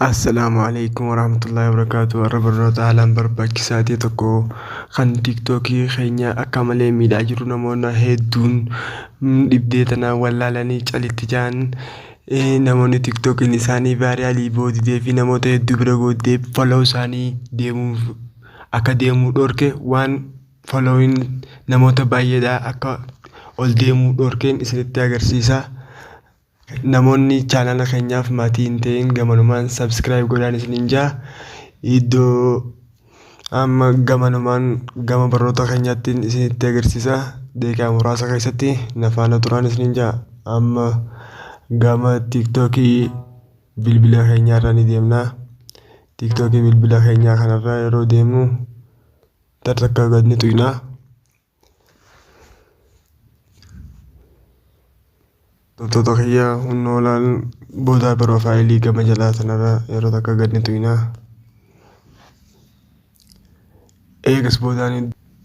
Assalaamu alaikum warahmatullahi wabarakatuh. Har'a barnoota haalaan barbaachisaa ta'e tokko kan tiiktookii keenya akka malee miidhaa jiru namoonni hedduun dhibdee tanaan wallaalanii calitti ja'an namoonni tiiktookiin isaanii vaariyaalii boodidee fi namoota hedduu bira gooddee follow isaanii deemuuf akka deemuu dhorke waan following namoota baay'eedhaa akka ol deemuu dhorkeen isinitti agarsiisa. Namoonni chaanala keenyaaf maatii hin ta'in gamanumaan subscribe godhaan isiniin jaa. Iddoo amma gamanumaan gama barnoota keenyaatti isinitti agarsiisa. Daqiiqaa muraasa keessatti na faana turaan isiniin jaa. Amma gama tiiktookii bilbila keenyaarra ni deemna. Tiiktookii bilbila keenyaa kanarra yeroo deemnu tartakka gad ni tuqna. Hordoftoota kiyya humna olaal boodaa piroofaayilii gama jalaa sanarra yeroo takka gad ni tuqna. Eegas boodaan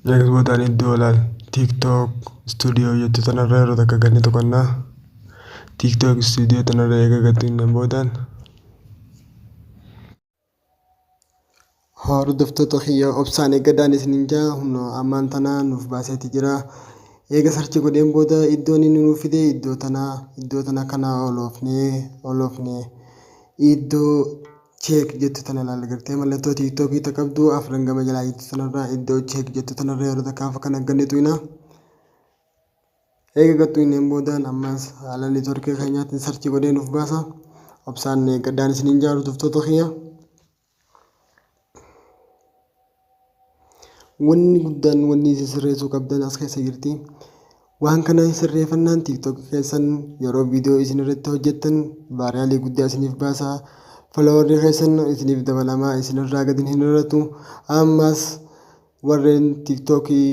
eegas boodaan iddoo olaal TikTok studio jettu tanarra yeroo takka gad ni tuqanna. TikTok studio tanarra eega gad tuqneen boodaan Hordoftoota kiyya obsaan eeggadhaan isinin jaa hunoo ammaan tana nuuf baaseeti jira. Eega sarchi godheen booda iddoon inni nuuf fide iddoo tana iddoo tana kana oloofnee oloofnee iddoo cheek jettu tana laal gartee mallattoo tiiktookii ta qabdu afran gama jalaa jettu tanarra iddoo cheek jettu tanarra yeroo takkaaf akkana ganni tuyna. Eega gad tuqneen boodaan ammas haala neetworkii keenyaatiin sarchii godhee nuuf baasa. Obsaan eeggadhaan isiniin jaa hordoftoota kiyya. Wanni guddaan wanni isin sirreessuu qabdan as keessa jirti. Waan kana sirreeffannaan TikTok keessan yeroo viidiyoo isin irratti hojjettan vaariyaalii guddaa isiniif baasa. Followerri keessan isiniif dabalamaa isinirraa gadi hin hir'atu. Ammas warreen TikTokii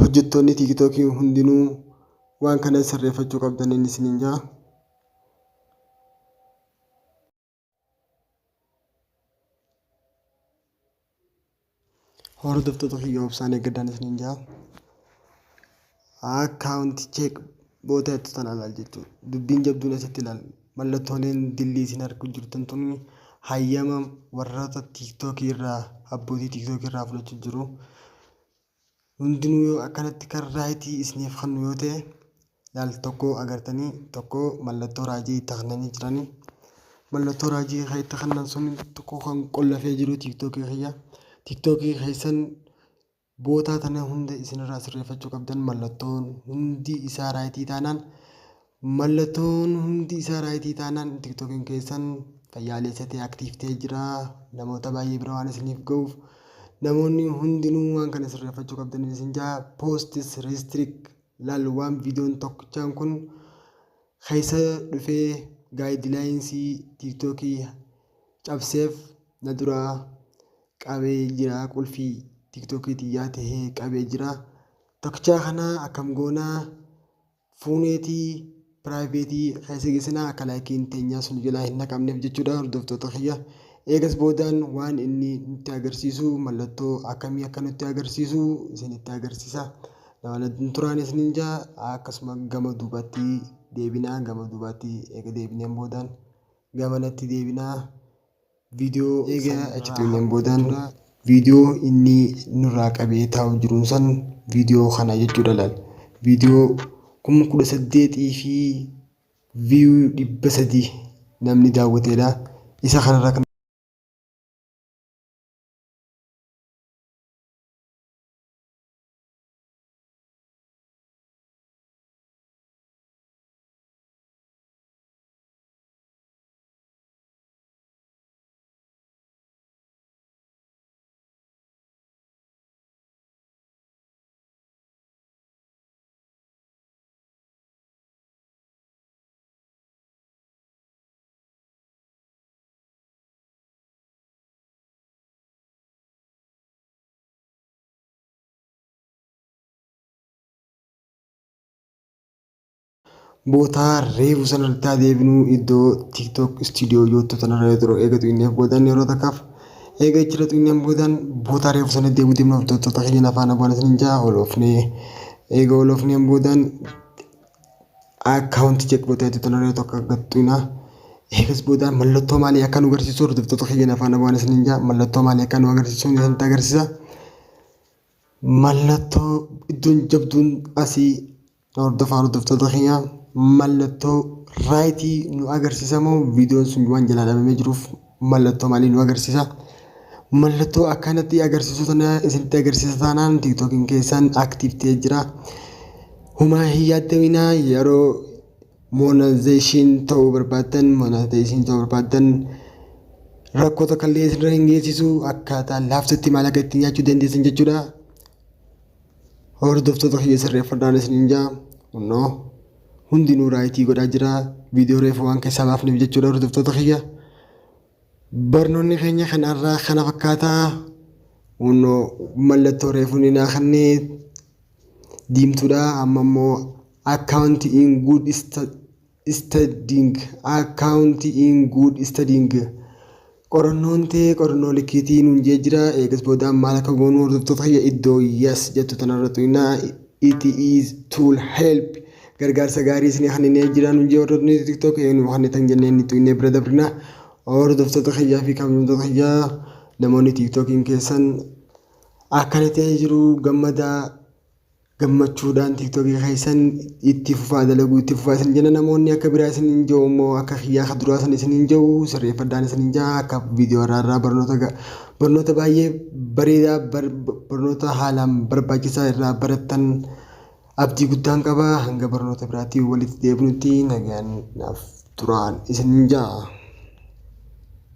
hojjettoonni tiiktookii hundinuu waan kana sirreeffachuu qabdaniin isiniin jaa. Hordoftoota kiyya obsaan eeggadhaan isiniin jaa. Akkaawunti cheek boota jettu tana ilaal jechuudha. Dubbiin jabduun asitti ilaal. Mallattooleen dillii isin arguu jirtan tun hayyama warroota tiiktookii irraa abbootii tiiktookii irraa fudhachuu jiru. Hundinuu yoo akkanatti kan raayitii isiniif kennu yoo ta'e laal tokko agartanii tokko mallattoo raajii itti kennanii jiranii. Mallattoo raajii kan itti kennan sun tokko kan qollafee jiru tiiktookii kiyya. Tiiktookii keessan bootaa tana hunda isinirraa sirreeffachuu qabdan mallattoon hundi isaa raayitii taanaan Mallattoon hundi isaa raayitii taanaan tiktookiin keessan fayyaaleessa ta'e aktiif ta'ee jira. Namoota baay'ee bira waan isiniif ga'uuf namoonni hundinuu waan kana sirreeffachuu qabdan isin jaa posts restrict laal waan viidiyoon tokkichaan kun keessa dhufee gaayidilaayinsii tiiktookii cabseef na duraa qabee jira qulfii tiiktookii tiyyaa tahee qabee jira. Tokkichaa kana akkam goonaa fuuneeti private keessa geessinaa akka laayikiin teenyaa sun jalaa hin naqamneef jechuudha hordoftoota kiyya. Eegas boodaan waan inni nutti agarsiisu mallattoo akkamii akka nutti agarsiisu isinitti agarsiisa. Nama turaan isiniin jaa akkasuma gama duubaatti deebinaa gama duubaatti eega deebineen boodaan gamanatti deebinaa. Viidiyoo eega achi tuqneen boodaan viidiyoo inni nurraa qabee taa'u jiruun san viidiyoo kana jechuudha laal. Viidiyoo 18,000 fi view 300 namni daawwateedha. Isa kanarraa kan Bootaa reefu sana irratti haa deebinu iddoo TikTok studio jettu tanarra yeroo eega tuqneef boodaan yeroo takkaaf eega achirra tuqneen boodaan bootaa reefu sana deebi'u deemna hordoftoota keenya afaan afaan isin jaa oloofnee eega oloofneen boodaan akkaawunti check gootee jettu tanarra yeroo tokko gad tuqna. Eegas booda mallattoo maalii akka nu agarsiisu, hordoftoota kiyya, afaan waan isiniin jaa, mallattoo maalii akka nu agarsiisu isinitti agarsiisa. Mallattoo iddoon jabduun asii hordofaa, hordoftoota kiyya, mallattoo right nu agarsiisa moo viidiyoon sun waan jalaa dhabamee jiruuf mallattoo maalii nu agarsiisa? Mallattoo akkanatti agarsiisu tana isinitti agarsiisa taanaan TikTokiin keessan active ta'ee jira. Humaa hin yaaddaminaa. Yeroo monetization ta'uu barbaaddan rakkoo tokko illee isinirra hin geessisu, akkaataa laaftutti maallaqa ittiin nyaachuu dandeessan jechuudha. Hordoftoota kiyya, sirreeffadhaan isiniin jaa. Kunnoo hundinuu right godhaa jira, viidiyoo reefu waan keessaa baafneef jechuudha. Hordoftoota kiyya, barnoonni keenya kanarraa kana fakkaataa. Kunnoo mallattoo reefu ni naakannee diimtuudha. Amma immoo account in good standing, account in good standing, qorannoon ta'e qorannoo likkiitii nuun jee jira. Eegas booda maal akka goonu, hordoftoota kiyya, iddoo yes jettu tanarra tuqnaa. It is tool help, gargaarsa gaarii isinii kanneen jira nuun jee. Hordoftoonni TikTok nu kan jennee inni tuqnee bira dabrina. Hordoftoota kiyyaa fi kabajamtoota kiyyaa, namoonni TikTokiin keessan akkana ta'ee jiru gammadaa, gammachuudhaan TikTokii keessan itti fufaa, dalaguu itti fufaa isin jenna. Namoonni akka biraa isin hin jiru immoo akka kiyyaa akka duraa san isin hin jiru, sirreeffadhaan isin hin jaa. Akka viidiyoo irraa barnoota baay'ee bareedaa, barnoota haalaan barbaachisaa irraa barattan abdii guddaan qaba. Hanga barnoota biraatti walitti deebinutti nagaan naaf turaan isin hin jaa.